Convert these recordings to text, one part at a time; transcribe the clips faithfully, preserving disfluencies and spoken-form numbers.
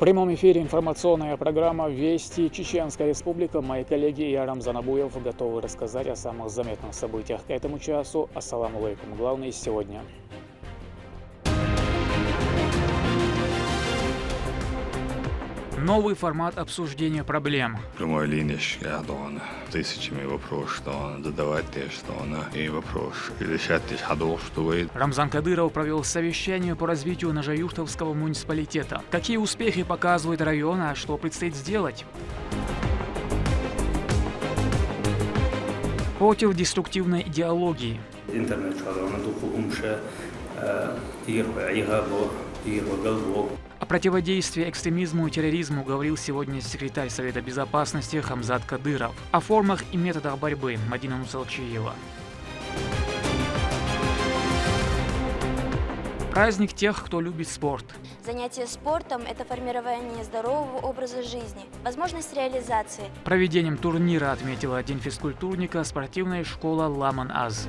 прямом эфире информационная программа «Вести. Чеченская Республика». Мои коллеги и я, Рамзан Абуев, готовы рассказать о самых заметных событиях к этому часу. Ассаламу алейкум. Главные сегодня. Новый формат обсуждения проблем. Прямой линия, я думаю, тысячами вопрос, что он задавать, те, что он и вопрос решать, те, что он. Рамзан Кадыров провел совещание по развитию Нажаюртовского муниципалитета. Какие успехи показывает район, а что предстоит сделать? Против деструктивной идеологии. Интернет чуьра дукха хӀума ша, э, тӀера хьо Ӏехабо, тӀера хьо галбо. О противодействии экстремизму и терроризму говорил сегодня секретарь Совета Безопасности Хамзат Кадыров. О формах и методах борьбы Мадина Мусалчиева. Праздник тех, кто любит спорт. Занятие спортом — это формирование здорового образа жизни, возможность реализации. Проведением турнира отметила День физкультурника спортивная школа «Ламан-Аз».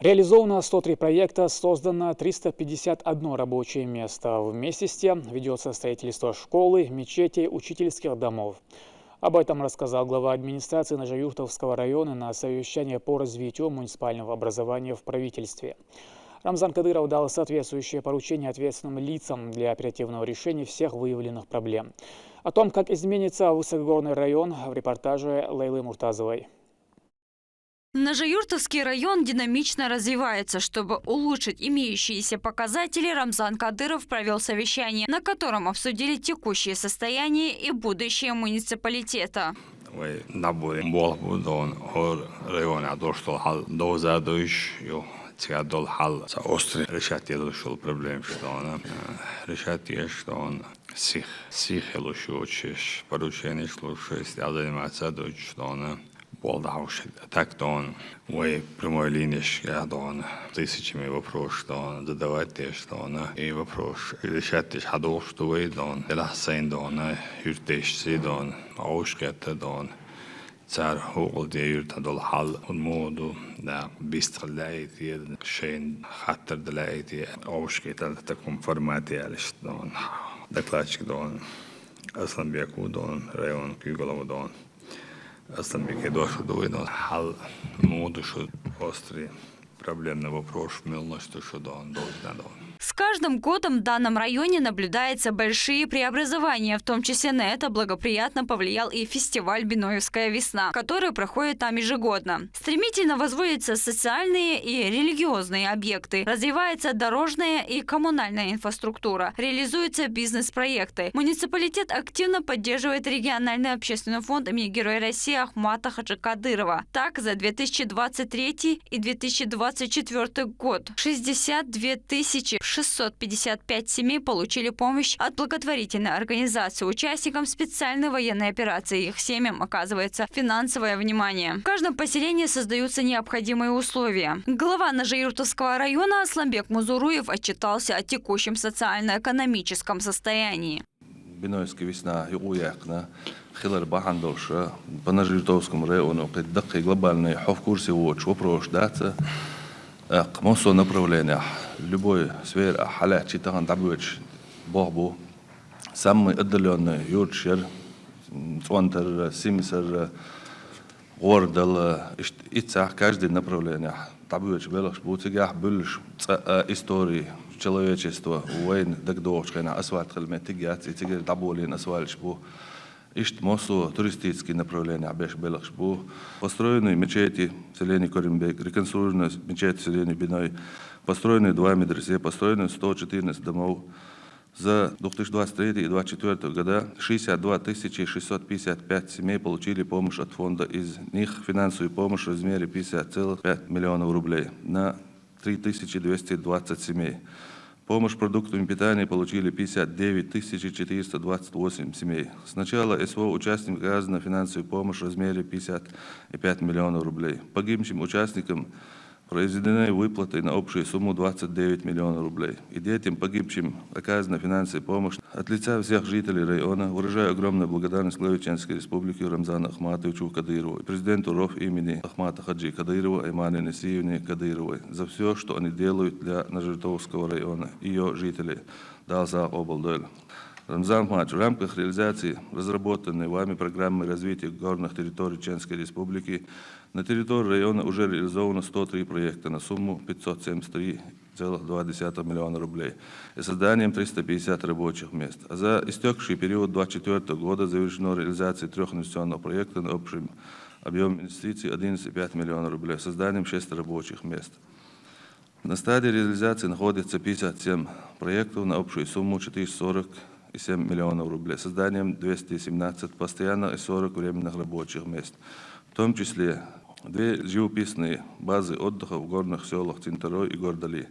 Реализовано сто три проекта, создано триста пятьдесят одно рабочее место. Вместе с тем ведётся строительство школы, мечетей, учительских домов. Об этом рассказал глава администрации Нажаюртовского района на совещании по развитию муниципального образования в правительстве. Рамзан Кадыров дал соответствующее поручение ответственным лицам для оперативного решения всех выявленных проблем. О том, как изменится высокогорный район, в репортаже Лейлы Муртазовой. Нажаюртовский район динамично развивается. Чтобы улучшить имеющиеся показатели, Рамзан Кадыров провёл совещание, на котором обсудили текущее состояние и будущее муниципалитета. Вай набуре болх бу дон, хӀара районе дош дола хьал довза дойш ю, цига дола хьал, цхьа остри решать е дойш йола проблемаш дон, э, решать еш дон, сих, сих хилуш йоцуш, порученеш луш, шесть заниматься дойш дон. Болх дӀахьош, так дон, вай прямой линия, я дон, тысячами вопрос дон, задавать, те, что он и вопрос решать, те, хьадохуш ду вай дон, делахь сайн дон, юртдешций дон, Ӏовшкхетта дон, цар хӀокхул де юрта дола хьал, хӀун мо ду, да, бистхила лаьий те, шайн хаттар да лаьий те, Ӏовшкхетта в таком формате аьлла дон, докладчик дон, Асланбек ву дон, район куьйгалла ву дон. Асланбеке дош ду вай, но хьал мо ду шу остри проблемный вопрос, мелочь ду шу дон, должна дон. С каждым годом в данном районе наблюдаются большие преобразования, в том числе на это благоприятно повлиял и фестиваль «Биноевская весна», который проходит там ежегодно. Стремительно возводятся социальные и религиозные объекты, развивается дорожная и коммунальная инфраструктура, реализуются бизнес-проекты. Муниципалитет активно поддерживает региональный общественный фонд имени Героя России Ахмата Хаджи Кадырова. Так, за две тысячи двадцать третий и две тысячи двадцать четвёртый год шестьдесят две тысячи шестьсот пятьдесят пять семей получили помощь от благотворительной организации. Участникам специальной военной операции и их семьям оказывается финансовое внимание. В каждом поселении создаются необходимые условия. Глава Нажаюртовского района Асланбек Музуруев отчитался о текущем социально-экономическом состоянии. Биноевская весна юкъе яьккхина хилар бахьана долуш, по Нажаюртовскому району кхин даккхий глобальный хьо в курсе воцуш вопросаш дац. ТӀаккха массо а направлениях, любой сфера ахь хьалаьцча, тахана дӀабоьдуш болх бу. Самый отдалённый юрташ яра, м, ЦӀонтар, Симсар, ГӀордал, иштта иццахь каждый направлениях дӀабоьдуш белхаш бу, цигахь буьллуш цкъа а история, человечество, вайна дагадогӀучу хенахь асфальт хила меттиг яц, и цигара дӀаболийна асфальташ бу. Иштта массо а туристический направлениях беш белхаш бу. Построенные мечети в селении Коримбек, реконструированная мечеть в селении Биной, построенные два медресе, построенные сто четырнадцать домов. За две тысячи двадцать третий и двадцать четвёртый года шестьдесят две тысячи шестьсот пятьдесят пять семей получили помощь от фонда. Из них финансовую помощь в размере пятьдесят целых пять миллионов рублей на три тысячи двести двадцать семей. Помощь продуктами питания получили пятьдесят девять тысяч четыреста двадцать восемь семей. С начала СВО участникам оказана финансовая помощь в размере пятьдесят и пять миллионов рублей. Погибшим участникам Произведены выплаты на общую сумму двадцать девять миллионов рублей. И детям, погибшим, оказана финансовая помощь. От лица всех жителей района выражаю огромную благодарность главе Чеченской Республики Рамзану Ахматовичу Кадырову и президенту РОФ имени Ахмата Хаджи Кадырова Аймане Несиевне Кадыровой за все, что они делают для Нажитовского района и ее жителей. Дала сагъа къобал дойла. Рамзан Ахматович, в рамках реализации разработанной вами программы развития горных территорий Чеченской Республики на территории района уже реализовано сто три проекта на сумму пятьсот семьдесят три целых два десятых миллиона рублей и созданием триста пятьдесят рабочих мест. А за истекший период двадцать четвёртого года завершено реализация трех инвестиционных проектов на общем объеме инвестиций одиннадцать и пять миллиона рублей, созданием шесть рабочих мест. На стадии реализации находится пятьдесят семь проектов на общую сумму четыреста сорок и семь миллионов рублей, созданием двести семнадцать постоянных и сорок временных рабочих мест, в том числе две живописные базы отдыха в горных селах Цинтарой и Гордали.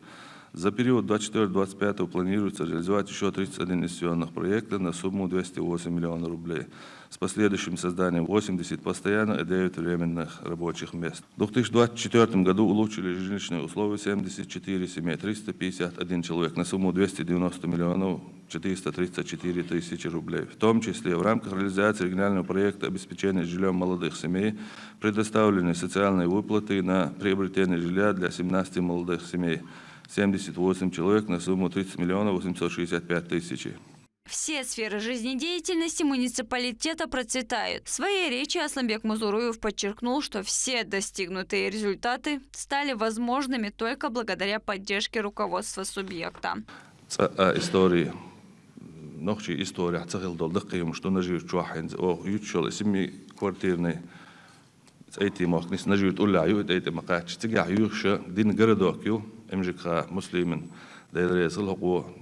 За период двадцать четвёртого двадцать пятого планируется реализовать еще тридцать один инвестиционных проекта на сумму двести восемь миллионов рублей с последующим созданием восемьдесят постоянных и девять временных рабочих мест. В две тысячи двадцать четвёртом году улучшили жилищные условия семьдесят четыре семьи, триста пятьдесят один человек на сумму двести девяносто миллионов четыреста тридцать четыре тысячи рублей. В том числе в рамках реализации регионального проекта обеспечения жильем молодых семей предоставлены социальные выплаты на приобретение жилья для семнадцати молодых семей, семьдесят восемь человек на сумму тридцать миллионов восемьсот шестьдесят пять тысяч. Все сферы жизнедеятельности муниципалитета процветают. В своей речи Асланбек Музуруев подчеркнул, что все достигнутые результаты стали возможными только благодаря поддержке руководства субъекта. Цӏа а истори, нохчий история цахил дол даккхимуш ду нажи чохь хьинца ох юччал сими квартирный цӏайти мохкнис нажи улла ю тӏайта ма кхачча цигахь юхша дин городок ю, МЖКХ Муслимин, Дела реза хила хьо,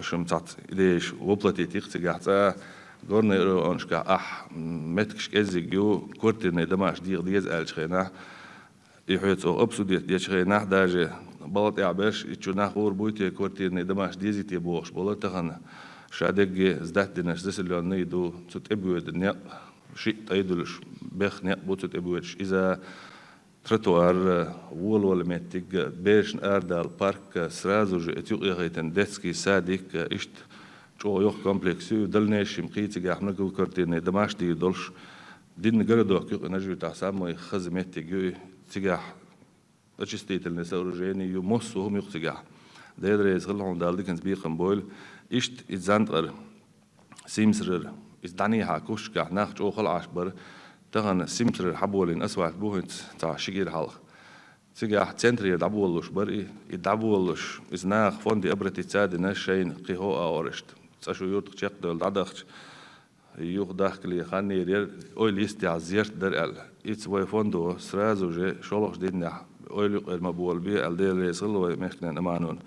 шим цац идеяш воплотить их цигахь цӏа горный районашка ахь меттигаш кӏеззиг ю, квартирный домаш дийгӏа деза аьллачу хенахь, и хьоьца оха обсудить дечу хенахь, даже бала тӏехь берш, и чу нах гӏур буй те квартирный домаш дезий те бохуш болу, тахана ша дегге сдать динарш заселённый ду, цу тӏебоьду некъ, шиъ тӏайдулуш, бех некъ бу цу тӏебоьдуш. Иза тротуар, волавала меттиг, бершна арадала парк, сразу же эца юкъехайтина детский садик, иштта чӏогӏа йоккха комплекс ю, дальнейшем кхин цигахь многоквартирный домаш дийр долуш, динна городок ю, и нажи тахь самый хаза меттиг ю, и цигахь очистительный сооружение ю, массо а хӏума ю цигахь. Дела реза хила хьуна, Дала диканца бекхам бойла. Иштта и Занткъара, Симсарара, иза дӏанехьа кушкахь нах чӏогӏа хала Ӏаш бара, тахана Симсарара хьаболийна асфальт бу хӏинца цхьа ши кӏира хьалха. Цигахь центрера дӏаболалуш бара и, и дӏаболалуш, иза наха фонде обратиться а дина шайна кхин хьо а орашта. Цкъа шу юртах чекхдевлла дӏадахча, юха дахкале хан йийр яра, ойла йистехь зерт дара аьлла. Ица вай фондо сразу же шолгӏачу дийнахь ойла юкъера ма болабе аьлла, Дела реза хила вай мехкан Аманон.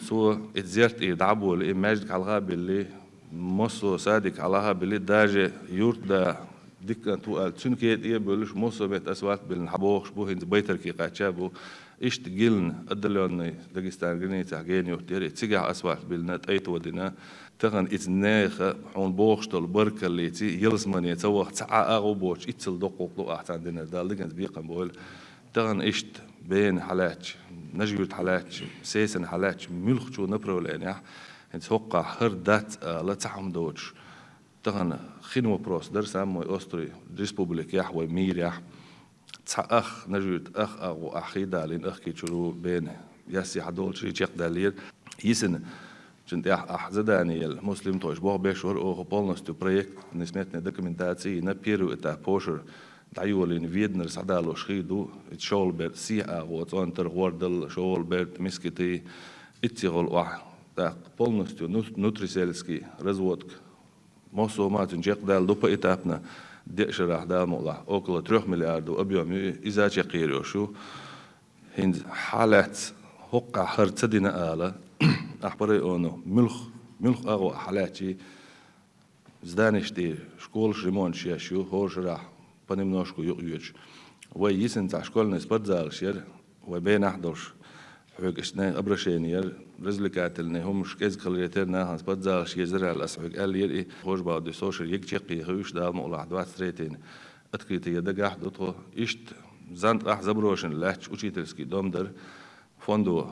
Цо и зерт и дӏаболий, и маьждиг хьалха а билли, массо а садик хьалха а билли, даже юрт да дикка ту аьлла, цуьнан кхетий а бевллаш, массо а метта асфальт биллина хьабохуш бу, хӏинца байтарке кхача а бу. Иштта гилна отдалённый Дагестан границахь гена юрт яра, и цигахь асфальт биллина, тӏайто дина. Тахана иза нехан хьуна бохуш долу баркаллица ялсамане ца ваха цхьа а агӏо боцуш, иццал доккхух ду ахь царна динарг, Дала диканца бекхам бойла. Тахана иштта Бена хьалаьтташ, Нажи-Юьрта хьалаьтташ, Сесана хьалаьтташ, муьлххачу направленехь, хӏинца хӀокхахь хӀара дац ала цхьа хӀума доцуш. Тахана хин вопрос дара самой острый республикехь вай мирехь. Цхьа ах, Нажи-Юьрта ах агӀо ахь хийдалийна, ах кийчур ву Бена, ясси хьадолчу чекхдаьллера. Йисина, цуьнан тӀехь ахь задание елла, Муслим тхойш боху беш вара оха полностью проектно-сметная документация йина, первый этап хӀошура дӀайолийна, Веданара схьадалош хи ду, и шолгӀа бер сехьа агӀо, цӀонтар, гӀордал, шолгӀа бер мискитий, иццехула охьа. ТӀаккха полностью ну-, внутрисельский разводка. Массо а ма цуьнан чекхдаьлла ду поэтапно, деа шарахь Дала мукъалахь, около трёх миллиардов объём ю, иза чекхъер йолуш ю. ХӀинца хьалаьцна хӀокхахь хӀара ца дина ала, ахь по району муьлх, муьлх агӀо хьалаьцчий, зданеш тӀе школаш ремонташ еш ю, хӀора шарахь понемножку юкъайоьдуш. Вай йисина цхьа школьный спортзалаш яра, вай Бенахь долуш, хьоьга иштта нехан обращение яра, развлекательный хӀумаш кӀезиг хиларе терра нахана спортзалаш езара аьлла, аса хьоьга аьллера и, хӀожа бахьа дуьйцу, хӀошура ега чекхъе хуьйш Дала мукъалахь двадцать третьйна открытие дагахь а ду тхо. Иштта Занткъахь заброшенный лаьтташ учительский дом дара. Фондо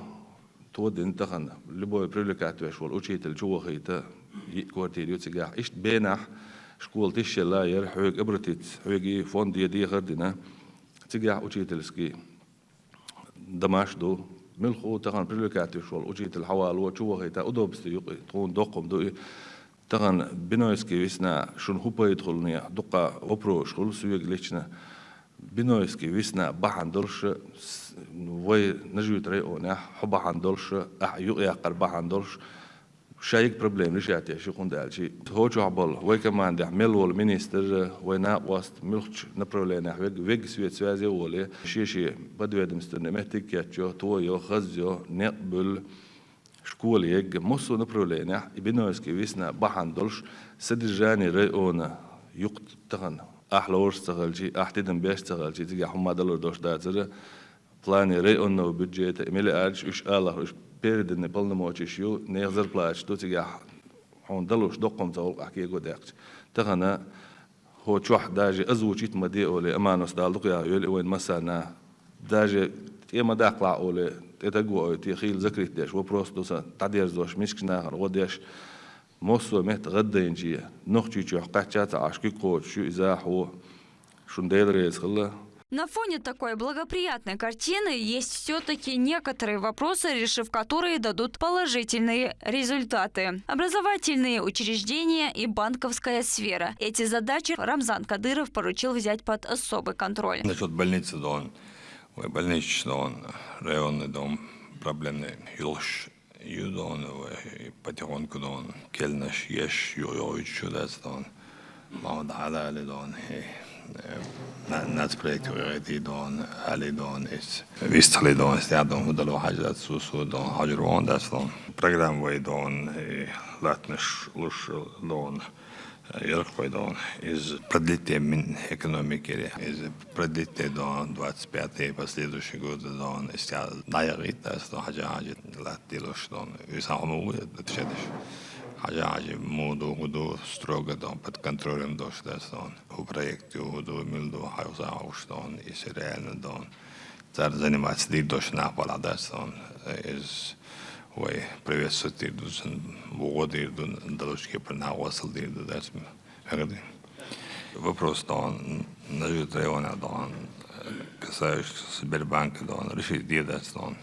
тодина тахан любой привлекать веш волу учитель чу вахийта, йиъ квартира ю цигахь. Иштта бенахь школа тишъелла яра, хьоьга обратиться, хьоьга и фондо дехар а дина. Цигахь учительский домаш ду. Муьлхха тахан привлекать веш волу учитель хьавало, чу вахийта удобство ю-кх и, тхуна доккха хӀума ду и. Тахан Бинойский весна шуна хӀун пайда хуьлу, дуккха вопросаш хуьлу соьга лично. Бинойский весна бахьана долуш, с-, вай Нажи-Юьртан районехь хьо бахьана долуш, ахь юкъаяккхар бахьана долуш, шайга проблема решать еш ю, хӀунда аьлча хӀокху чохь болу вай командехь мел волу министр, вай накъост муьлххачу направленехь вег-, вегга свет связе а волий, шен-шен подведомственный меттиг кечйо, тойо, хазйо, некъ буьллу. Школа егга, массо а направленехь и Бинойский весна бахьана долуш, содержание района юкъ тахана, ахь лоруш ца хилча, ахь тидам беш ца хилча, цигахь хӀумма далур долуш дацара. Плане районного бюджета и миллиардаш, уьш алахь, уьш переданный полномочеш ю, нехан зарплаташ ду цигахь, хьуна далуш доккха хӀума цу гӀуллакхахь кего даьккхича. Тахана хӀо чохь даже озвучить ма де олий, Аманос, Дала дукха яхйойла и вайн массарна. Даже тӀе ма даккхалахь олий, тӀе таг ваой те, хийла закрыть деш, вопрос ду сан, дӀадерзош, мискачу нахана гӀо деш. Массо а метта гӀаддайначу, Нохчийчохь кхаьчча а ца Ӏаш, куьг кхочуш ю иза, хьо. Шуна Дела реза хила. На фоне такой благоприятной картины есть всё-таки некоторые вопросы, решив которые, дадут положительные результаты. Образовательные учреждения и банковская сфера. Эти задачи Рамзан Кадыров поручил взять под особый контроль. Насчёт больницы дон, вай больничный дон, районный дом, проблемный йолуш ю дон, вай потихоньку дон, керланаш еш, ю-, йогӀуьйтуш ю дац дон. Ма дӀа а дали дон, и, э, на-, нацпроект вегӀайти дон, али дон, эс вистхали дон, стя дон, хӀу дало хьажа дац, су-су дон, хьажа вон дац дон. Программа вай дон, и латтанаш луш дон, ярх вай дон. Из продлить мин экономики, из продлить дон, двадцать пятый последующий год дон, стя дӀаяхийта дац дон, хьажа-хьажа латта луш дон. Висан хӀума ву, тешадеш. Хьажа-хьажа муду, хӀу ду, строго дон, под контролем дош дац дон. ХӀу проект ю, хӀу ду, мил ду, хьайса хьовш дон, если реально дон. Цара заниматься дийр дош нах балахь дац дон. Из вай приветствовать дийр ду, сан бугӀо дийр ду, далучу кепара нах вассал дийр ду дац. Мегар ду. Вопрос дон, Нажи-Юьртан района дон, касающийся Сбербанка дон, решить де дац дон.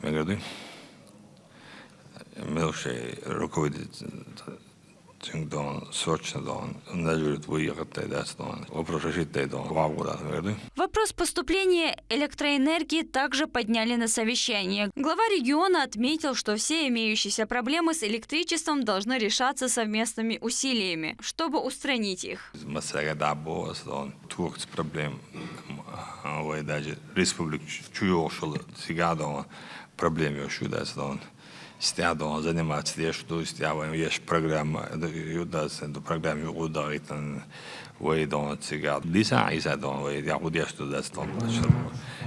Мегар ду. Мел шей руководитель цуьнга дон, срочно дон, Нажи-Юьрта вуй яхаттай дац дон, вопрос решиттай дон, вагӀа дац, мегар ду. Вопрос поступления электроэнергии также подняли на совещании. Глава региона отметил, что все имеющиеся проблемы с электричеством должны решаться совместными усилиями, чтобы устранить их. Масага дабо дон, тохц проблем, вай даже республика чу йогӀуш йолу сигадон проблем йош ю дац дон. Стя дон заниматься деш ду, стя вайн еш программа ю дац, ду программа ю гӀу дагӀитан вай дон цига. Диса Ӏийса дон вай, я гӀу деш ду дац дон.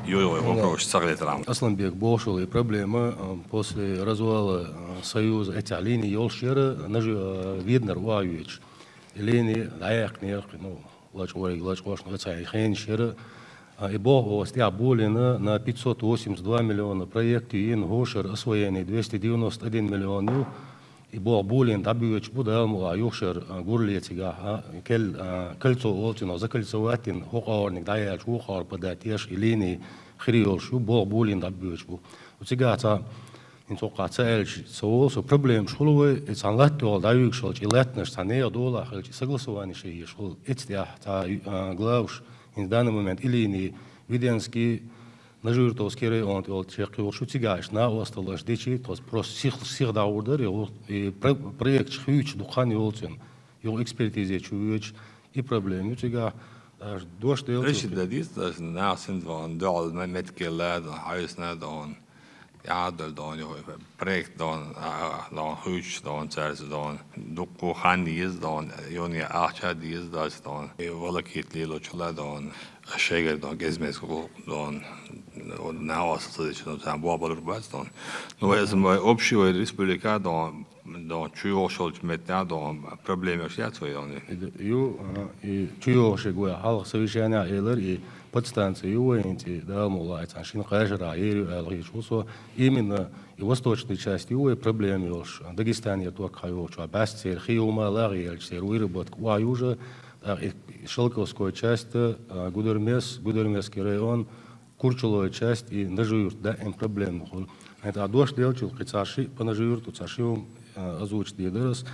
Ю, ю, вай вопрос ца хилийтарам. Асланбек бохуш волу и проблема, а, после развала, а, Союза этих линий йолуш яра, нажи, а, Веданара охьавечу. И линий дӀаяьккхинера, ну, лачкъориг, лачкъошна оцу хенаш яра. А, и боху оцу тӀехь болийна на пятьсот восемьдесят два миллиона проект, йина хӀушара освоение двести девяносто один миллион ю. И боху болийна дӀабоьдуш бу, Дала мукъ лахь, юхшара, а, гурле цигахь, а, кел-, а, кольцо олу цунах, закольцовать йина, хӀокху орниг дӀаяьлча, вукху ор подать еш, и линий хир йолуш ю, боху болийна дӀабоьдуш бу. Цигахь цхьа ХӀинца хӀокхахь ца аьлча, ца волу со, проблемаш хуьлу вай, и цхьана латта йолу дӀаюьгуш хилча, и лаьттанаш цхьана нехан долахь хилча, и согласование шайн еш хуьлу. Эцу тӀехь цхьа, а, главаш, хӀинца данный момент и линий Веденский, Нажи-Юртовский район тӀе йолу чекх йолуш ю, цигахь иштта накъосталла аша дичи, тхо просто сих, сих дӀагӀур дара, и гӀу-, и про-, проекташ хуьйцуш дукха хан йолу цуьнан. Юха экспертизе чу воьдуш, и проблема ю цигахь, аш дош делла. Решить дан дийца, аш нах синца вахана, дуьхьал ма-, меттигелла а дон, хьаьвсина а дон, тӀаьхьа а долу дон, юха проект дон, а, а, дон, хуьйцуш дон, цаьрца дон, дуккха хан еза дон, юха ахча а деза дац дон, и волокит лелочул а дон, шайгара дон, гезмес гӀуллакх дон, вот, нах аса ца дича, дон, царна боху балур бац дон. Ну, вай аса вай общий, вай республика дон, дон, чу йогӀуш йолчу меттехь дон, проблемаш яц вай дон. И д-, ю, а, и чу йогӀушиг вай хьалха совещаниехь элира, и подстанция ю вай, хӀинца и Дала мукъалахь, цхьана шина кхажарахь ер ю аьлла хеташ ву со. Именно и восточный часть ю вай проблема йолуш, Дагестанера ток хьайогӀучохь, бӀаьстеран хи хӀума лагӀъелча, церан выработка охьаюжа, тӀаккха и Шелковской часть, а, Гудермес, Гудермесский район, Курчалой часть и Нажи-Юрт даим проблема хуьлу. ХӀинца а дош делчул кхин цхьа шиъ по Нажи-Юрту цхьа ши хӀума, а, озвучить дийр дара ас.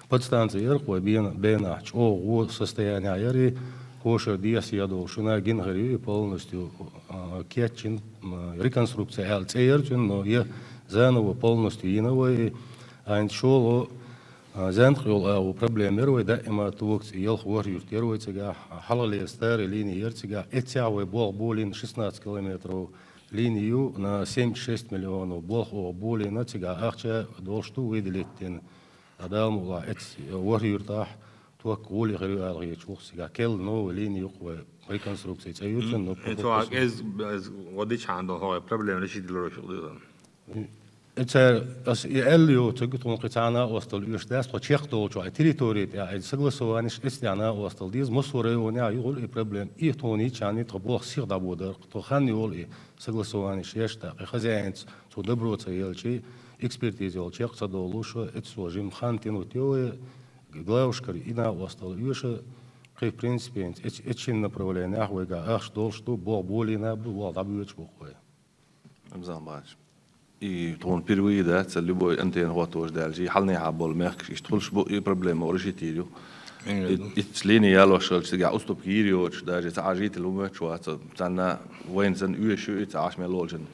Подстанция яра кхо бена-, бенахь чӀогӀа вон состояние яра, кошар дехьа долу шуна гина хир ю и полностью, а, кечйина, м, реконструкция аьлла цӀе яра цуьнан, но я заново полностью йина вай, а хӀинца шолгӀа, а, зенкъ йолу агӀо проблема яра вай, даима тока цӀе, ялх ворхӀ юрт яра вай цигахь, хьалхалера старая линия яра цигахь, эццехь вай болх болийна шестнадцать километров линия ю на семьдесят шесть миллионов, болх оха болийна цигахь, ахча долуш ду выделить дина. Ткъа Дала мукъалахь, эццехь ворхӀ юьртахь ток гӀоле хир ю аьлла хеташ ву-кх цигахь. Келла новая линия ю-кх вай, реконструкция цӀе ю цуьнан, но... М, и цо хьан кӀезиг, кӀезиг гӀо дичхьана долу хӀокху проблема решить лур шу хилла. И цара, ас и аьлла йоцург, тхуна кхин цхьа накъосталла оьшуш дац, тхо чекхдолчохь, и территория тӀехь, и согласованиш эццехь накъосталла деза, массо а районехь юхула и проблема. И тхуна йичхьана тхан болх сиха дӀабодар, тхо хан йолу и согласованиш еш, тӀаккха и хозяинца цо добро ца елча, экспертиза йолу чекх ца долуш, эццо жимма хан тянуть йо вай, главушкара и накъосталла оьшу, кхин, в принципе, эц-, эцу шина направлениях вайгахь ахча долуш ду, болх болийна бу, болх дӀабоьдуш бу-кх вай. Рамзан бахьанаш. И тхуна впервые дац, любой антенна хӀоттош даьлча, и хьалнехьа болу мехкаш иштта хуьлуш бу, и проблема решить йийр ю. Мегар ду. И, и линия ялош хилча, цигахь уступка йийр йоцуш, даже цхьа а житель хӀума моьттуш вац, царна вайна санна оьшуш ю и цхьа Ӏаш мел волчун.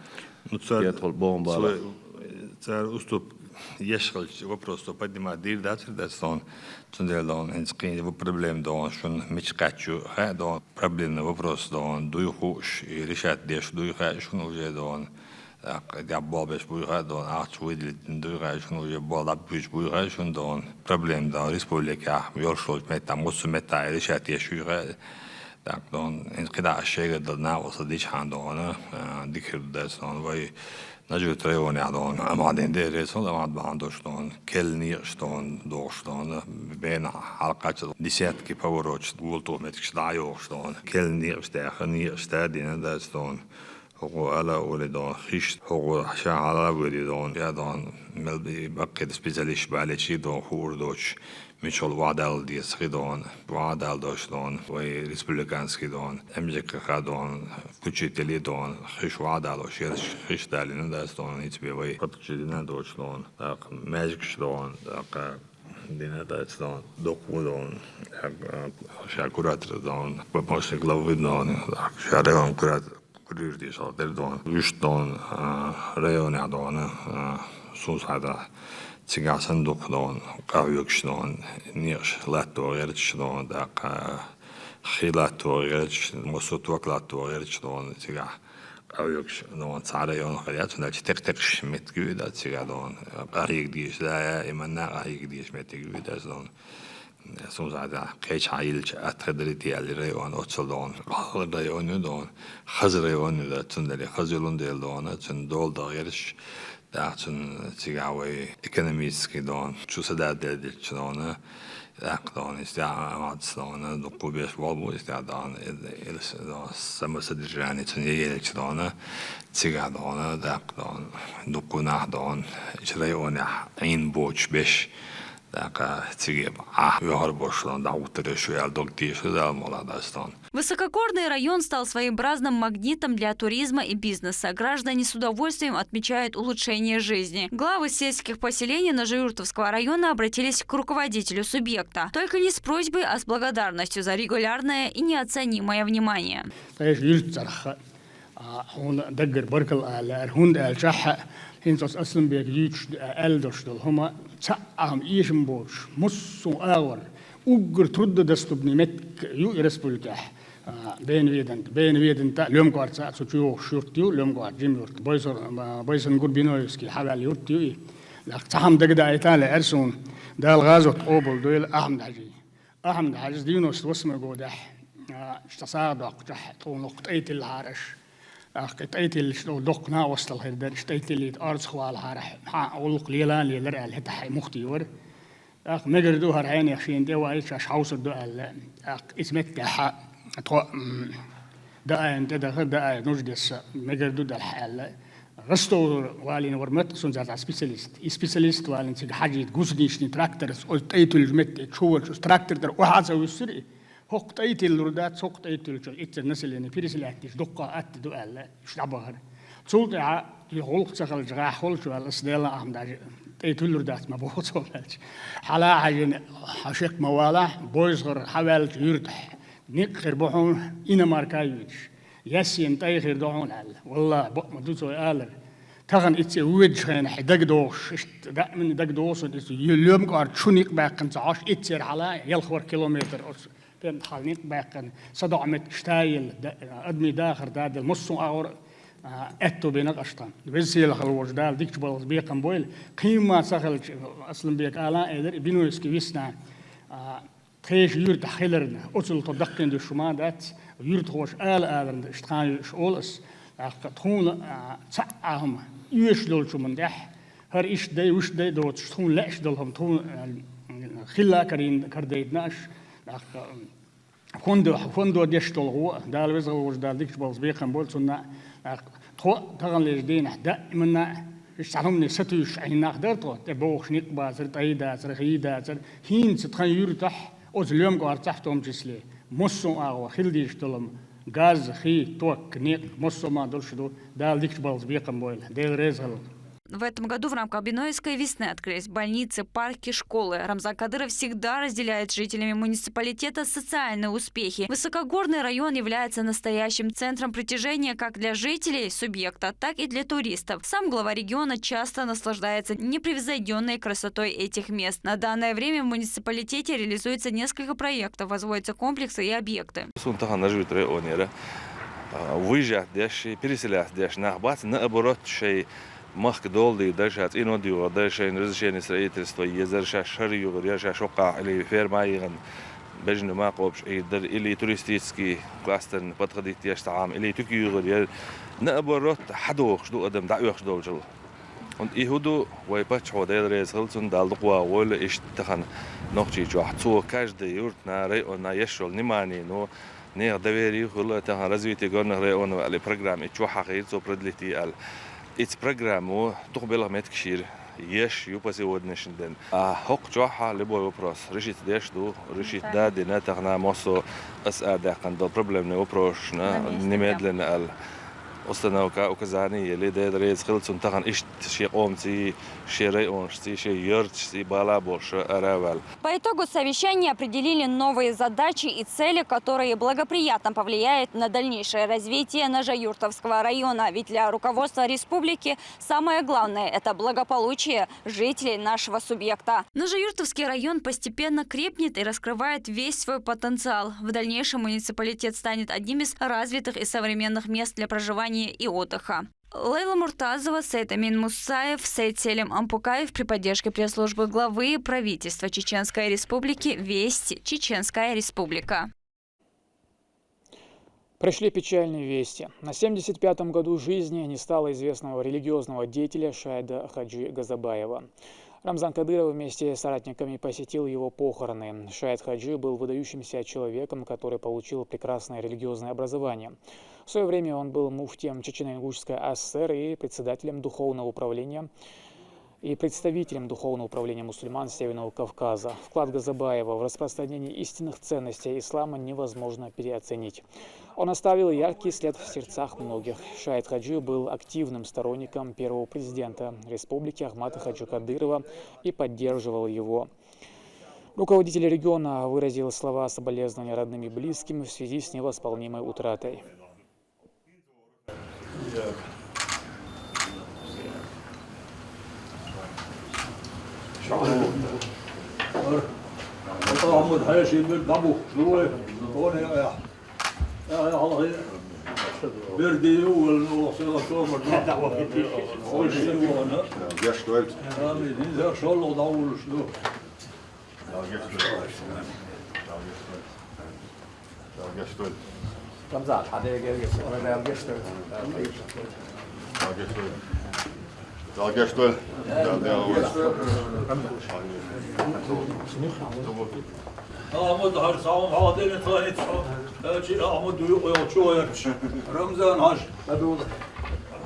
Ну, цара кхетахула богӀун бала. Цо-, цара уступка еш хилча, вопрос цо поднимать дийр дацара дац тхуна. Цундела дон, хӀинца кхин ю проблема дон, шуна мича кхаьчча хаьа дон, проблемный вопрос дон, дуй хууш, и решать деш дуй хаьа шуна уже дон. ТӀаккха дӀа болх беш буй хаьа дон, ахча выделить дина дуй хаьа шуна уже, болх дӀабуьйцуш буй хаьа шуна дон. Проблема дон, республикехь йолуш йолчу меттехь, массо а меттехь и решать еш юй хаьа. ТӀаккха дон, хӀинца кхидӀа аш шайгара дала накъосталла дичхьана дон, а, дика хир ду дац дон, вай Нажи-Юрт районехь дон, Амадин деррес хӀун Амад бахьана долуш дон, келла некъаш дон, дохуш дон, бена хьалакхаччалц десятки повороташ, гултух меттигаш дӀа а йохуш дон, келла некъаш даьхна, некъаш тадина дац дон, хӀокхо ала а олий дон, хиш хӀокхо ша хьала а вуьйлий дон, я дон, мел баккхий специалист балечий дон, хуур доцуш, мичахула вахьдала деза хи дон, вахьдала дош дон, вай республиканский дон, М Ж К Х дон, включителей дон, хиш вахьдалош ерш, хиш далийна дац дон, хӀинца бен вай подключить дина доцуш дон, тӀаккха маьждигаш дон, тӀаккха дина дац дон, дукха ву дон, ша куратор дон, помощник главы дон, тӀаккха ша район куратор. Куьрдийша дешал дерг дон. Уьш дон, а, районехь дон, а, суна схьа дӀа. Цигахь санна дукха дон, къахьоьгуш дон, некъаш латто гӀерташ дон, тӀаккха хи латто гӀерташ, массо а ток латто гӀерташ дон, цигахь къахьоьгуш дон, цхьа район хир яц, цундела текх-текхаш меттиг ю и дац цигахь дон. Къахьега дезаш да, и манна къахьега дезаш меттиг ю и дац дон. Суна схьа дӀа, кхечахьа йиллича, Атхадарити аьлла район, оццул дон. ГӀалгӀай район ю дон, хаза район ю дац, цундела хаза йолун дела дон, цуьнан дола дан гӀерташ, тӀаккха цуьнан цигахь вай экономический дон, чу са дӀа делдича дон, тӀаккха дон, истя а мац дон, дуккха беш болу бу, истя дон, ил-, ил-, дон, самосодержание цуьнан елча дон, цигахь дон, тӀаккха дон, дуккха нах дон, иш районехь Ӏийна боцуш беш, ТӀаккха цига Ӏа оьхур болуш дон, дӀахӀуттур ю шу аьлла дог тийша Дала мукъалахь дац дон. Высокогорный район стал своеобразным магнитом для туризма и бизнеса. Граждане с удовольствием отмечают улучшение жизни. Главы сельских поселений Нажиюртовского района обратились к руководителю субъекта, только не с просьбой, а с благодарностью за регулярное и неоценимое внимание. Тхаьш юьртцархьа. А, хьуна даггара баркалла ала лаьара, хӀунда аьлча хьа, хӀинца оцу Асланбека юьйцуш ду, а, аьлла долуш долу хӀума, цхьа а хӀума эшам боцуш, массо а агӀор, уггар труднодоступный меттиг ю и республикехь, а, Бен-Ведант. Бен-Веданта а, Лоьмкъорца а цу чу йогӀуш юрт ю, Лоьмкъорца жима юрт, Бойсор-, а, Бойсан Гурбиноевский хьаваьлла юрт ю и. Нах цхьа хӀума дагадаийта а лаьара суна, Дала гӀазот къобалдойла Ахьмад-Хьажин. Ахьмад-Хьажас девяносто восьмой годехь, а, цхьа сагӀа доккхучохь, тхуна лоху тӀайтиллахьара аша. ТӀаккха и тӀайтиллаш долу доккха накъосталла хир дара, иштта тӀайтиллийта орцахвалахьара, хьан гӀуллакх лела а лелара аьлла, хӀетахь и мухти вара. ТӀаккха мегар ду хӀара хьенех шена тӀе ваийта, шаьш хьовсур ду аьлла. ТӀаккха иза меттехьа тхо, м, Даайна тӀедаха, даай нуждесса мегар ду делахь аьлла. Ростовра валийна вара моттиг сунца цхьа специалист. И специалист валийна цига хьажийта гусеничный тракторца, оцу тӀай туьллачу метте чу волчу трактор тӀера охьа а ца вуьссура и. ХӀокху тӀай тиллур дац, хӀокху тӀай туьллучух иццара население переселять деш дуккха а атта ду аьлла, уьш дӀабахара. Цул тӀаьхьа и гӀуллакх ца хилча, гӀеххьа волчу ваьлла, аса Делан Ахьмадажа тӀай туьллур дац ма боху цо ваьлча. Хьала а хьаьжжина, хьо шек ма валахь, Бойсхара хьаваьллачу юьртахь некъ хир бу хьуна, иномарка а юьйцуш. Яссина тӀай хир ду хьуна аьлла. Валлахьи, бакъ ма ду цо алар. Тахана иццехь воьдучу хенахь дагадогӀуш, иштта даиманна дагадогӀу суна, иза лоьма кӀорта чу некъ баьккхина ца Ӏаш, иццера хьала ялхвар километр оцу пен хьала некъ баьккхина, садоӀу меттигаш тайилла, да-, адамийн дахар даделла, массо а агӀор, а, аьтто бина къаштан. Веза-сийлахь волчу Дала дикачу балхаца бекхам бойла. Кхин ма ца хилча, Асланбека ала а элира, и Бинойский висна, а, тхешан юьртахь хиларна, оцул тхо даккхийна дуьсуш ма дац, юьртахоша ала аларна, иштта тхан юьш олу ас, тӀаккха тхуна, а, цхьаъ а хӀума оьшуш долчу хӀуманна тӀехь, хӀара иштта дай, вуьшта дай доцуш, тхуна лаьаш долу хӀума, тхуна, а, хилла а карийна, карадайтина аш, тӀаккха, фондо, фондо деш долу гӀо, Дала веза волчу Дала дикачу балхаца бекхам бойла цунна, тӀаккха тхо а таханлерчу дийнахь даиманна а, иштта цхьана хӀумане сатуьйсуш Ӏийна нах дара тхо, тӀе богӀуш некъ бацара, тӀай дацара, хий дацара, хӀинца тхан юьртахь, оцу лоьма кӀорта цхьаъ в том числе, массо а агӀор хила дезаш долу хӀума, газ, хий, ток, некъ, массо а ма долуш ду, Дала дикачу балхаца бекхам бойла, Дела реза хуьлда. В этом году в рамках Бинойской весны открылись больницы, парки, школы. Рамзан Кадыров всегда разделяет с жителями муниципалитета социальные успехи. Высокогорный район является настоящим центром притяжения как для жителей субъекта, так и для туристов. Сам глава региона часто наслаждается непревзойдённой красотой этих мест. На данное время в муниципалитете реализуется несколько проектов, возводятся комплексы и объекты. Суна тахана Нажи-Юрт районера, а, выезжать деш, переселяться деш нах бац, наоборот, шайн махка дола дийр дара, ша цӀено доьгӀур дара, шайна разрешение строительства езара, шаьш шара йоьгӀур яра, шаьш хӀокхахь или ферма а йигӀна, бежана ма кхобуш Ӏийр дара, или туристический кластерна подходить еш цхьа хӀума, или туька йоьгӀур яра. Наоборот, хьадохуш ду адам дӀаоьхуш долчул. ХӀунда и хӀун ду, вай паччахьо, Дела реза хуьлда цунна, Дала дукха вахавойла, иштта тахана Нохчийчохь. Цо каждый юьртана, районна еш йолу внимание, ну, нехан доверие хуьлу, тахана развитие горных районов аьлла программа и чохь хьахийра цо продлить йи аьлла. Ица программа ву, дукха белхан меттигаш йира, еш ю по сегодняшний день. А хӀокху чохь любой вопрос решить деш ду, решить да дина, тахана массо а ас арадаьккхина долу проблемный вопросашна немедленно аьлла. Установка, указание ели, Дела реза хуьлда цунна, тахана иштта шен къомаций, шен районашций, шен ярташций бала болуш ара а ваьлла. По итогу совещания определили новые задачи и цели, которые благоприятно повлияют на дальнейшее развитие Нажи-Юртовского района. Ведь для руководства республики самое главное — это благополучие жителей нашего субъекта. Нажи-Юртовский район постепенно крепнет и раскрывает весь свой потенциал. В дальнейшем муниципалитет станет одним из развитых и современных мест для проживания и отдыха. Лейла Муртазова, Сейт-Амин Мусаев, Сейт-Селим Ампукаев при поддержке пресс-службы главы и правительства Чеченской Республики. Вести, Чеченская Республика. Пришли печальные вести. На семьдесят пятом году жизни не стало известного религиозного деятеля Шайда Хаджи Газабаева. Рамзан Кадыров вместе с соратниками посетил его похороны. Шайд Хаджи был выдающимся человеком, который получил прекрасное религиозное образование. В свое время он был муфтием Чечено-Ингушской АССР и председателем духовного управления и представителем Духовного управления мусульман Северного Кавказа. Вклад Газабаева в распространение истинных ценностей ислама невозможно переоценить. Он оставил яркий след в сердцах многих. Шайд Хаджи был активным сторонником первого президента республики Ахмата Хаджи Кадырова и поддерживал его. Руководитель региона выразил слова соболезнования родным и близким в связи с невосполнимой утратой. Геш дойла. Амин. Инза шоллагӀа дӀавуллуш ду. Рамзан, хьан дегӀ гергга, ора Дала гечдойла. Дала гечдойла. Дала гечдойла. Дала гечдойла. Ахьмад-Хьажа, схьа хьалдина тхо хӀинца хьо, аьлчи Ахьмад юкъа йолчо ярча. Рамзан-Хьажа,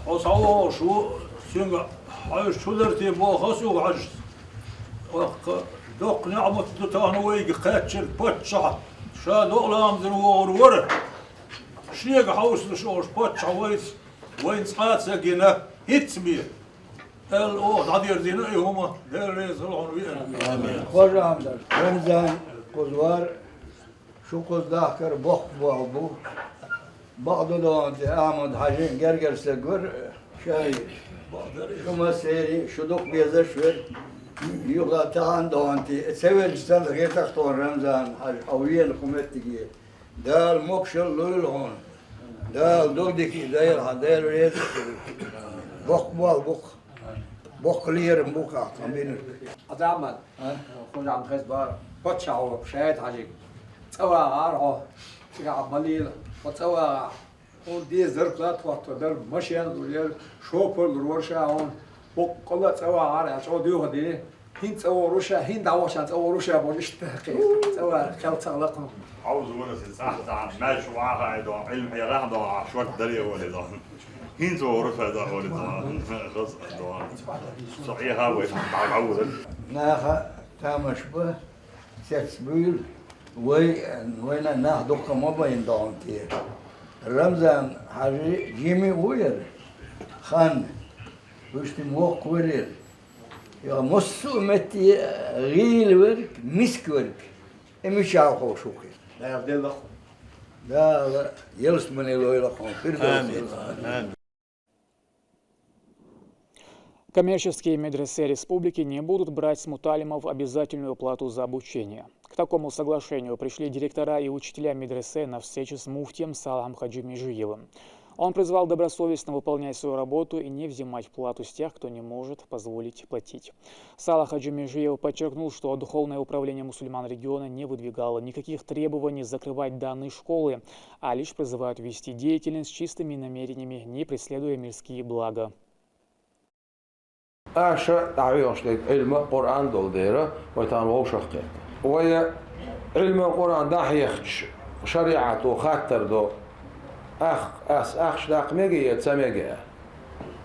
хьо схьавогӀуш ву, цуьнга хьоьжуш хӀу дара те боху аса угу Хьажас. Ваккха, доккха неӀмат ду тахана вайга кхаьччара паччахь, ша докъа ламазна вогӀур вара. Шега хьовсалуш олуш паччахь вайца, вайна цкъа а ца гина, хӀинцца бен. Аьлла, оха дӀадерзийна и хӀума, Дела реза хуьлда хьуна веана. Амин. Хожа Ахьмад-Хьажа, Рамзан кхуза вара, шу кхуза дахкар боккха болх бу. Бакъду догӀанте Ахьмад-Хьажин гергара стаг вара, шари. Шу массерий, шу дукха безаш вара. Юха тахана догӀанте, ца велча санна хетара тхуна Рамзан-Хьажа, хьо веана кху меттиге. Дала могашалла лойла хьуна. Дала дог дика дайла хьан, Дела реза. Боккха болх бу-кх. Боккха лерам бу-кх ахь тхан бинарг. Ахьмад, а? Хожа Ахьмад, хеза бара. Паччахьо Шайт-Хьажига: «ЦӀа вагӀахьара хьо, цигахь ма лела, хьо цӀа вагӀахь. Хьуна деза зарплата хӀотто дара, машен а лур яра, шофер лур вара ша хьуна. Боккъала а цӀа вагӀахьара», аьлла, чӀогӀа доьху дийна. ХӀинца цӀа вогӀур ву ша, хӀинца дӀавахча цӀа вогӀур ву ша бохуш, иштта кхе-, цӀа ваха кхел ца хьалакхна. Хьовза вара сан цӀахь цхьа маьш вахьа а догӀу, Ӏилма хьехахь а догӀу, ахь шорта даре а вале догӀу. ХӀинца вогӀур ву ша догӀу, вале догӀу. Хаза а догӀу. Со Ӏеха вай дӀа-, дӀавуьйцур. Наха тамаш ба, цец буьйлу, вай, вайна нах дукха ма байна догӀун те. Рамзан-Хьажи жима ву яра. Хан, вуьштима воккха вара яра. Йо, массо а метте гӀийла верг, миска верг. И мичахь ховш ву-кх иза? Дала делла-кх. Дала ялсамани лойла хьуна, Фирдавс. Амин. Амин. Коммерческие медресе республики не будут брать с муталимов обязательную плату за обучение. К такому соглашению пришли директора и учителя медресе на встрече с муфтием Салахом Хаджи Межиевым. Он призвал добросовестно выполнять свою работу и не взимать плату с тех, кто не может позволить платить. Салах Хаджи Межиев подчеркнул, что Духовное управление мусульман региона не выдвигало никаких требований закрывать данные школы, а лишь призывают вести деятельность с чистыми намерениями, не преследуя мирские блага. Аша дӀахьоьхуш дерг Ӏилма, Къуръан долу дела, вай тахана вовшах кхетта. Вай Ӏилма, Къуръан дӀахьехча, шариӀато хаттар до: «Ах-, ас ахча даккха мега я ца мега?»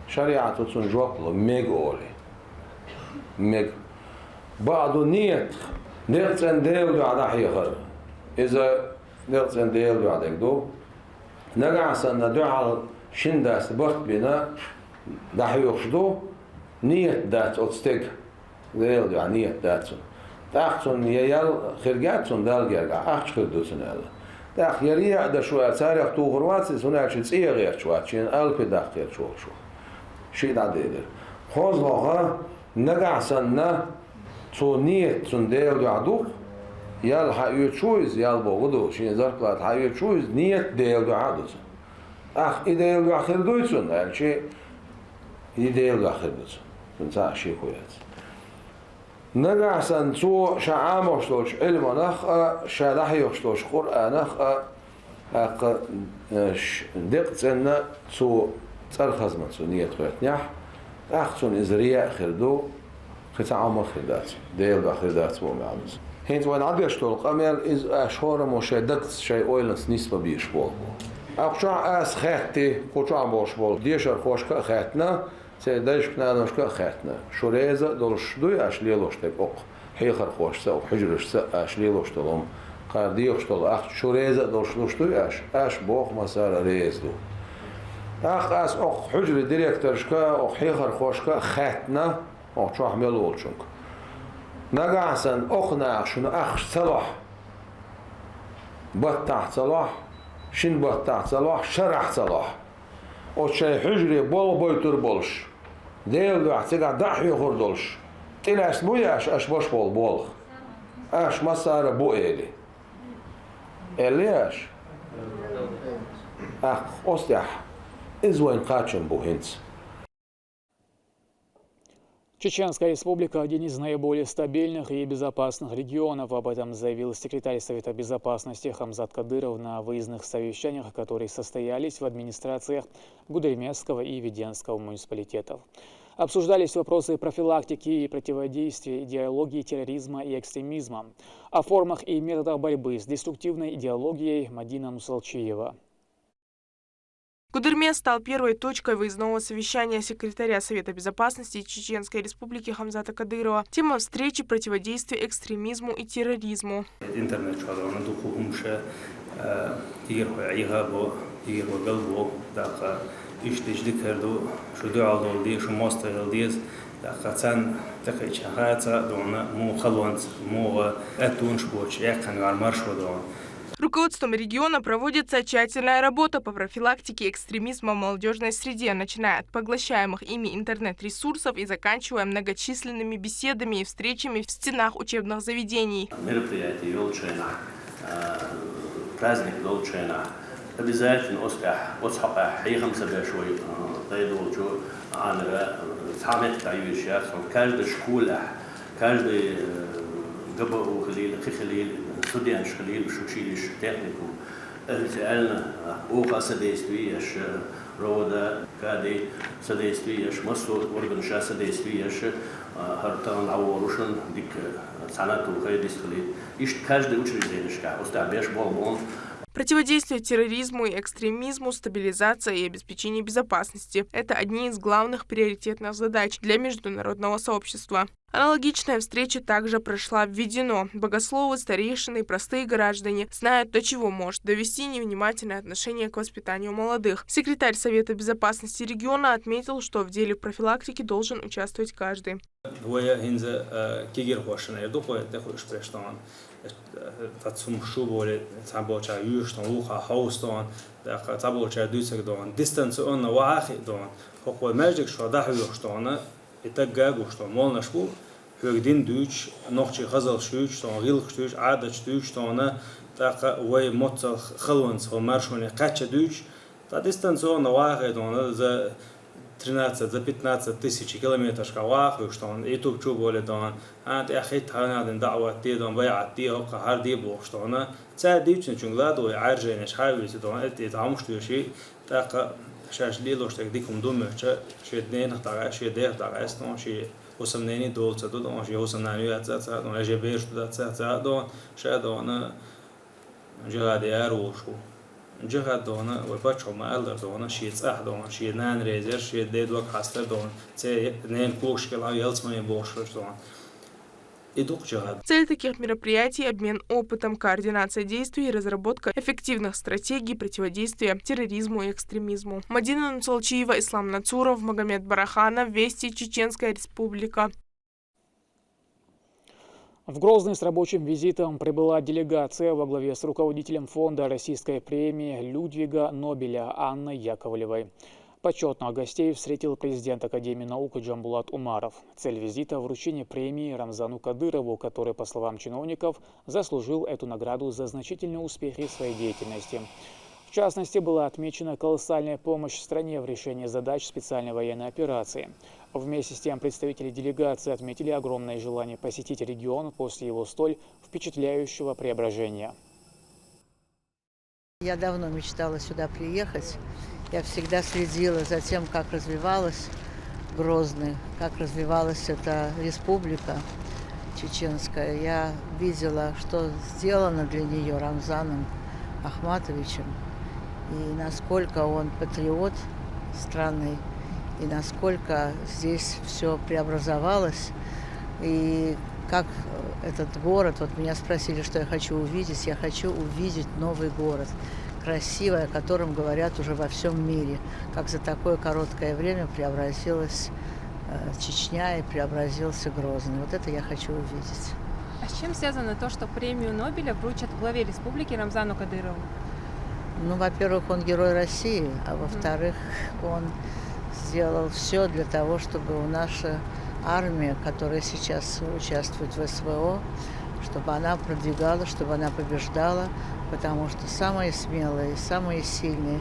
ШариӀато цунна жоп ло: «Мега», — олий. Мега. Бакъду ниет, некъ цӀена Делан дуьхьа дӀахьехар. Иза некъ цӀена Делан дуьхьа дерг ду. Нагахь санна дуьхьал шина даста барт бина дӀахьоьхуш ду, ниет дац оцу стеган, Делан дуьхьа ниет дац цуьнан. ТӀаккха цунна я ял хир яц цунна Далла гергахь, ахча хир ду цунна аьлла. ТӀаккха я рияъ даш ву аьлла, царах тухур вац иза, хӀунда аьлча цӀе а гӀерташ вац, шена алапи даккха гӀерташ волуш ву. Шиъ дӀадедира. КхозлагӀа, нагахь санна, цо ниет цунна Делан дуьхьа ду-кх, ял хьаоьцуш ву иза, ял бохург ду, шен зарплата хьаоьцуш ву иза, ниет Делан дуьхьа а ду цунна. ТӀаккха и Делан дуьхьа хир дуй цунна аьлча, и Делан дуьхьа хир ду цунна. Цунна цхьа а шеко яц. Нагахь санна цо ша Ӏамош долчу Ӏилманах а, ша дӀахьоьхуш долчу Къуръанах а, тӀаккха, э, ш-, декъа цӀенна цо цӀархазман цо ниет хӀоьттинехь, тӀаккха цунна иза рияъ хир ду, кхин цхьа Ӏамал хир дац, Делан дуьхьа хир дац боху маьӀна ду иза. ХӀинца вайна дӀадеш долу къамел иза аша хӀораммо шайн дагца, шайн ойланца нисбан безаш болу бу. Кху чохь аса хаьттий, кху чохь болуш болу дешархошка а хаьттина, церан дайшка-наношка а хаьттина, шу реза а долуш дуй аша лелош дерг окху хьехархошца, окху хьуьжарашца аша лелош долу хӀума, кхара дехаш долу ахча шу реза а долуш луш дуй аша? Аша боху массара а реза ду. ТӀаккха аса окху хьуьжарийн директоршка, окху хьехархошка а хаьттина, окху чохь мел волчуьнга. Нагахь санна окху наха шуна ахча ца лохь, баттахь ца лохь, шина баттахь ца лохь, шарахь ца лохь. Оцу шайн хьуьжаре болх бойтур болуш, Делан дуьхьа цигахь дӀа а хьоьхур долуш, тӀелаьцна буй аша, аша беш болу болх? Аша массара а бу элий? Элли аша? ТӀаккха оцу тӀехь иза вайна кхачам бу хӀинца. Чеченская Республика — один из наиболее стабильных и безопасных регионов. Об этом заявил секретарь Совета Безопасности Хамзат Кадыров на выездных совещаниях, которые состоялись в администрациях Гудермесского и Веденского муниципалитетов. Обсуждались вопросы профилактики и противодействия идеологии терроризма и экстремизма. О формах и методах борьбы с деструктивной идеологией Мадина Нусалчиева. Гудермес стал первой точкой выездного совещания секретаря Совета безопасности Чеченской Республики Хамзата Кадырова. Тема встречи: противодействие экстремизму и терроризму. Интернет чуьра дувцаш ду хӀумаш, кегийрхой Ӏийха бу, кегийрхой гал бу, тӀаккха иштта дика хӀама ду, шу дуьхьал долу де, шу мостагӀа хила деза, тӀаккха царна тӀекхаьчча хаа ца а дона, муха халонца, муха аьттонаш боцуш, эккханвар маршо дона. Руководством региона проводится тщательная работа по профилактике экстремизма в молодежной среде, начиная от поглощаемых ими интернет-ресурсов и заканчивая многочисленными беседами и встречами в стенах учебных заведений. Мероприятие йолчу хенахь, праздник долчу хенахь, обязательно оцу тӀехь, оцу хьокъехь хьехам ца беш вай, тӀедолчу Ӏамира цхьа метта дӀаюьйш яц, каждый школехь, каждый ГБУ хилийла, кхин хилийла, студенташ хилийла, уьш училища, техникум. Официально оха содействие еш, РОВД, КАДИ содействие еш, массо а органаша содействие еш, хӀара тахана дӀаволушан дика цхьана тухай дистхилийта. Иштта каждый учрежденишкахь устагӀ беш болу боху. Противодействие терроризму и экстремизму, стабилизация и обеспечение безопасности — это одни из главных приоритетных задач для международного сообщества. Аналогичная встреча также прошла в Ведено. Богословы, старейшины и простые граждане знают, до чего может довести невнимательное отношение к воспитанию молодых. Секретарь Совета безопасности региона отметил, что в деле профилактики должен участвовать каждый. Вай хӀинца кегийрхошна эр ду, кхо тӀехуьуш беш тахана. Цхьа цхьа хӀума шу боле, цхьаболчара юьйш тахана, вукхара хьовса тахана, тӀаккха цхьаболчара дуьйцург тахана, дистанционно ваха а хиъ тахана, хӀокхо маьждигаш чуьра дӀахьоьхуш тахана, и тӀаккха гуш тахана молланаш бу, хьоьга дин дуьйцуш, нохчийн хазаллаш дуьйцуш тахана, гӀиллакхаш дуьйцуш, Ӏадаташ дуьйцуш тахана, тӀаккха вай моццал халонца хӀокху маршоне кхаьчча дуьйцуш, ткъа дистанционно ваха а хиъ тахана, за тринадцать, за пятнадцать тысяч километрашкахь ваха а хууш тахана, ютуб чу а боле тахана, а, тӀехь хӀитта хьанадина даӀват де тахана, байӀат де, хӀокху хӀара де бохуш тахана. Цара дуьйцинчуьнга ладогӀий Ӏаьрженаш хьа а вуьйцу тахана, эттӀе цхьа хӀумаш тоьший, тӀаккха шаьш лелош дерг дика хӀума ду моьттуш, шен ненах дӀакъаьста, шен дехах дӀакъаьста тахана, шен хӀусамнене долу ца ду тахана, шен хӀусамнана ю аьлла ца а тахана, я шен бераш ду дац ца а тахана, ша а тахана, джихаде ара волуш ву. Джихад тахана, вай паччахьо ма-аллара тахана, шен цӀахь тахана, шен нана реза яр, шен ден дог хьастар тахана, церан ненан когаш кӀел ялсамане бохуш хилча тахана. И ду-кх джихад. Цель таких мероприятий — обмен опытом, координация действий и разработка эффективных стратегий противодействия терроризму и экстремизму. Мадина Нусалчиева, Ислам Нацуров, Магомед Бараханов, Вести, Чеченская Республика. В Грозный с рабочим визитом прибыла делегация во главе с руководителем фонда Российской премии Людвига Нобеля Анной Яковлевой. Почётных гостей встретил президент Академии наук Джамбулат Умаров. Цель визита — вручение премии Рамзану Кадырову, который, по словам чиновников, заслужил эту награду за значительные успехи в своей деятельности. В частности, была отмечена колоссальная помощь стране в решении задач специальной военной операции. Вместе с тем, представители делегации отметили огромное желание посетить регион после его столь впечатляющего преображения. Я давно мечтала сюда приехать. Я всегда следила за тем, как развивалась Грозный, как развивалась эта республика чеченская. Я видела, что сделано для нее Рамзаном Ахматовичем, и насколько он патриот страны, и насколько здесь все преобразовалось, и как этот город, вот меня спросили, что я хочу увидеть, я хочу увидеть новый город, красивый, о котором говорят уже во всем мире, как за такое короткое время преобразилась Чечня и преобразился Грозный. Вот это я хочу увидеть. А с чем связано то, что премию Нобеля вручат главе республики Рамзану Кадырову? Ну, во-первых, он герой России, а во-вторых, он сделал все для того, чтобы у наша армия, которая сейчас участвует в СВО, чтобы она продвигалась, чтобы она побеждала, потому что самые смелые, самые сильные,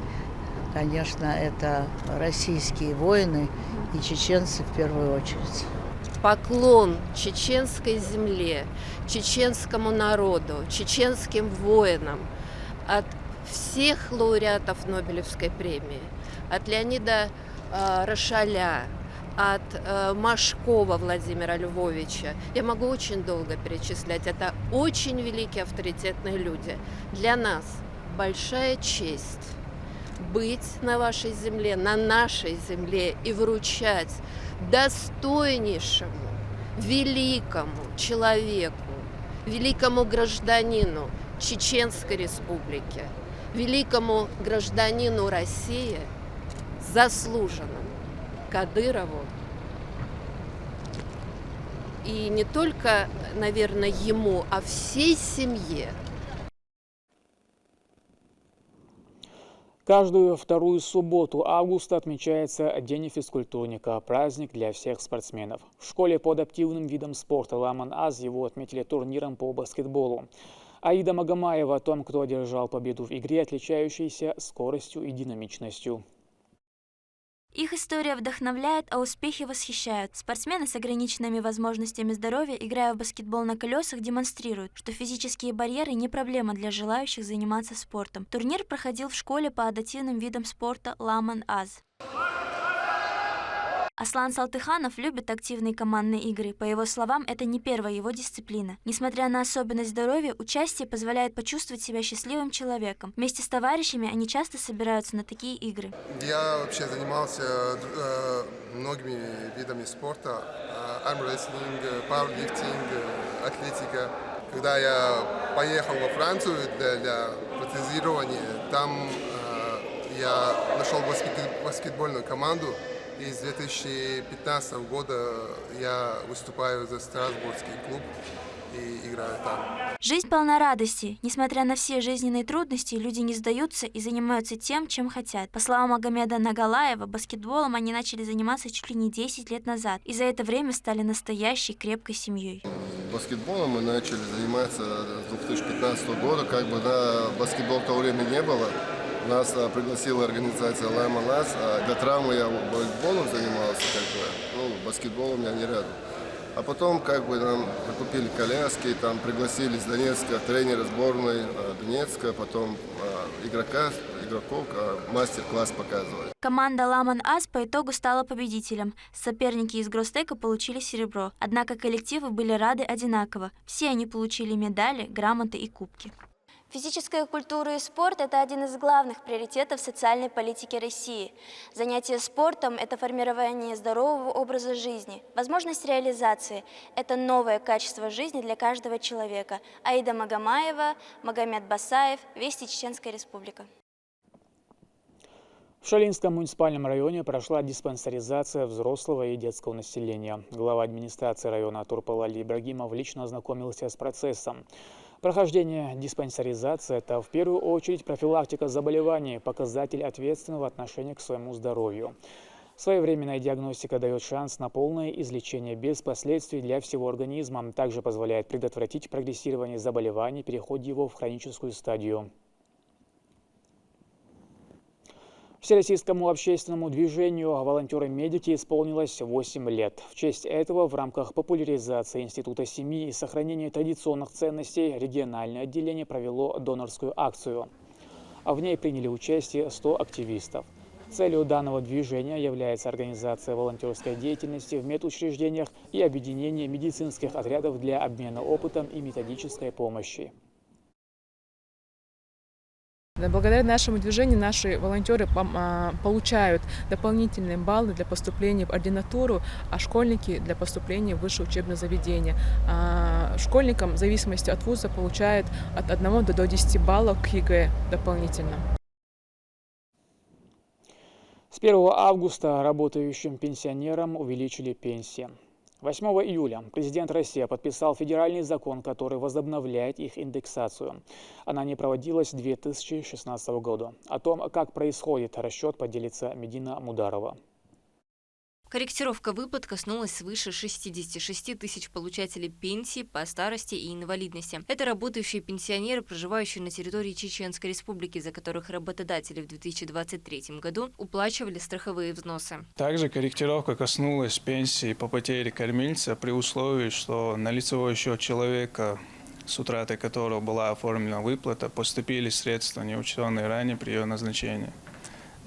конечно, это российские воины и чеченцы в первую очередь. Поклон чеченской земле, чеченскому народу, чеченским воинам от всех лауреатов Нобелевской премии, от Леонида Рошаля, от э, Машкова Владимира Львовича. Я могу очень долго перечислять. Это очень великие авторитетные люди. Для нас большая честь быть на вашей земле, на нашей земле и вручать достойнейшему, великому человеку, великому гражданину Чеченской Республики, великому гражданину России, заслуженному Кадырову. И не только, наверное, ему, а всей семье. Каждую вторую субботу августа отмечается День физкультурника, праздник для всех спортсменов. В школе по адаптивным видам спорта «Ламан Аз» его отметили турниром по баскетболу. Аида Магомаева о том, кто одержал победу в игре, отличающейся скоростью и динамичностью. Их история вдохновляет, а успехи восхищают. Спортсмены с ограниченными возможностями здоровья, играя в баскетбол на колесах, демонстрируют, что физические барьеры не проблема для желающих заниматься спортом. Турнир проходил в школе по адаптивным видам спорта «Ламан Аз». Аслан Салтыханов любит активные командные игры. По его словам, это не первая его дисциплина. Несмотря на особенность здоровья, участие позволяет почувствовать себя счастливым человеком. Вместе с товарищами они часто собираются на такие игры. Я вообще занимался э, многими видами спорта. Э, армрестлинг, э, пауэрлифтинг, э, атлетика. Когда я поехал во Францию для, для протезирования, там э, я нашел баскетбольную команду. И с две тысячи пятнадцатого года я выступаю за Страсбургский клуб и играю там. Жизнь полна радости. Несмотря на все жизненные трудности, люди не сдаются и занимаются тем, чем хотят. По словам Магомеда Нагалаева, баскетболом они начали заниматься чуть ли не десять лет назад, и за это время стали настоящей крепкой семьей. Баскетболом мы начали заниматься с две тысячи пятнадцатого года, как бы, да, баскетбол в то время не было. Нас а, пригласила организация «Ламан Аз», а до травмы я баскетболом занимался, как бы, ну, баскетболом я не рядом. А потом как бы нам закупили коляски, там пригласили с Донецка тренера сборной э, Донецка, потом э, игрока, игроков э, мастер-класс показывали. Команда «Ламан Аз» по итогу стала победителем. Соперники из Гросстека получили серебро, однако коллективы были рады одинаково. Все они получили медали, грамоты и кубки. Физическая культура и спорт – это один из главных приоритетов социальной политики России. Занятие спортом – это формирование здорового образа жизни, возможность реализации – это новое качество жизни для каждого человека. Аида Магомаева, Магомед Басаев, Вести, Чеченская Республика. В Шалинском муниципальном районе прошла диспансеризация взрослого и детского населения. Глава администрации района Турпалали Ибрагимов лично ознакомился с процессом. Прохождение диспансеризации – это в первую очередь профилактика заболеваний, показатель ответственного отношения к своему здоровью. Своевременная диагностика дает шанс на полное излечение без последствий для всего организма, также позволяет предотвратить прогрессирование заболевания, переход его в хроническую стадию. Всероссийскому общественному движению «Волонтеры-медики» исполнилось восемь лет. В честь этого в рамках популяризации института семьи и сохранения традиционных ценностей региональное отделение провело донорскую акцию. А в ней приняли участие сто активистов. Целью данного движения является организация волонтерской деятельности в медучреждениях и объединение медицинских отрядов для обмена опытом и методической помощи. Благодаря нашему движению наши волонтеры а, получают дополнительные баллы для поступления в ординатуру, а школьники для поступления в высшее учебное заведение. А школьникам в зависимости от вуза получают от одного до десяти баллов к ЕГЭ дополнительно. С первого августа работающим пенсионерам увеличили пенсии. Восьмого июля президент России подписал федеральный закон, который возобновляет их индексацию. Она не проводилась с две тысячи шестнадцатого года. О том, как происходит расчет, поделится Медина Мударова. Корректировка выплат коснулась свыше шестидесяти шести тысяч получателей пенсии по старости и инвалидности. Это работающие пенсионеры, проживающие на территории Чеченской Республики, за которых работодатели в две тысячи двадцать третьем году уплачивали страховые взносы. Также корректировка коснулась пенсии по потере кормильца при условии, что на лицевой счет человека, с утратой которого была оформлена выплата, поступили средства, не учтенные ранее при ее назначении.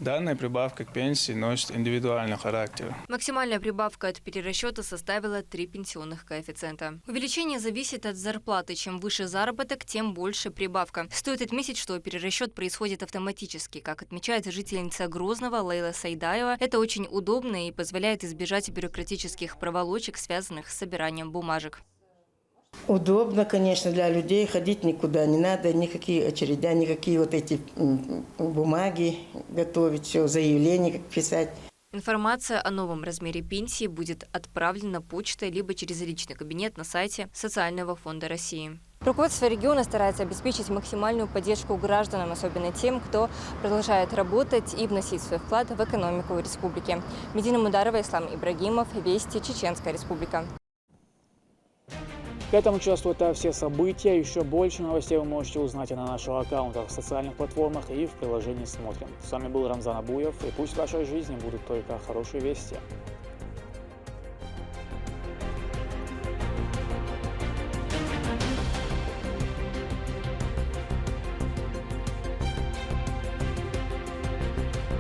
Данная прибавка к пенсии носит индивидуальный характер. Максимальная прибавка от перерасчета составила три пенсионных коэффициента. Увеличение зависит от зарплаты. Чем выше заработок, тем больше прибавка. Стоит отметить, что перерасчет происходит автоматически. Как отмечает жительница Грозного Лейла Сайдаева, это очень удобно и позволяет избежать бюрократических проволочек, связанных с собиранием бумажек. Удобно, конечно, для людей, ходить никуда не надо, никакие очередя, никакие вот эти м, бумаги готовить, все, заявление как писать. Информация о новом размере пенсии будет отправлена почтой либо через личный кабинет на сайте Социального фонда России. Руководство региона старается обеспечить максимальную поддержку гражданам, особенно тем, кто продолжает работать и вносить свой вклад в экономику республики. Медина Мударова, Ислам Ибрагимов, Вести, Чеченская Республика. В этом часу это все события. Еще больше новостей вы можете узнать на наших аккаунтах в социальных платформах и в приложении «Смотрим». С вами был Рамзан Абуев, и пусть в вашей жизни будут только хорошие вести.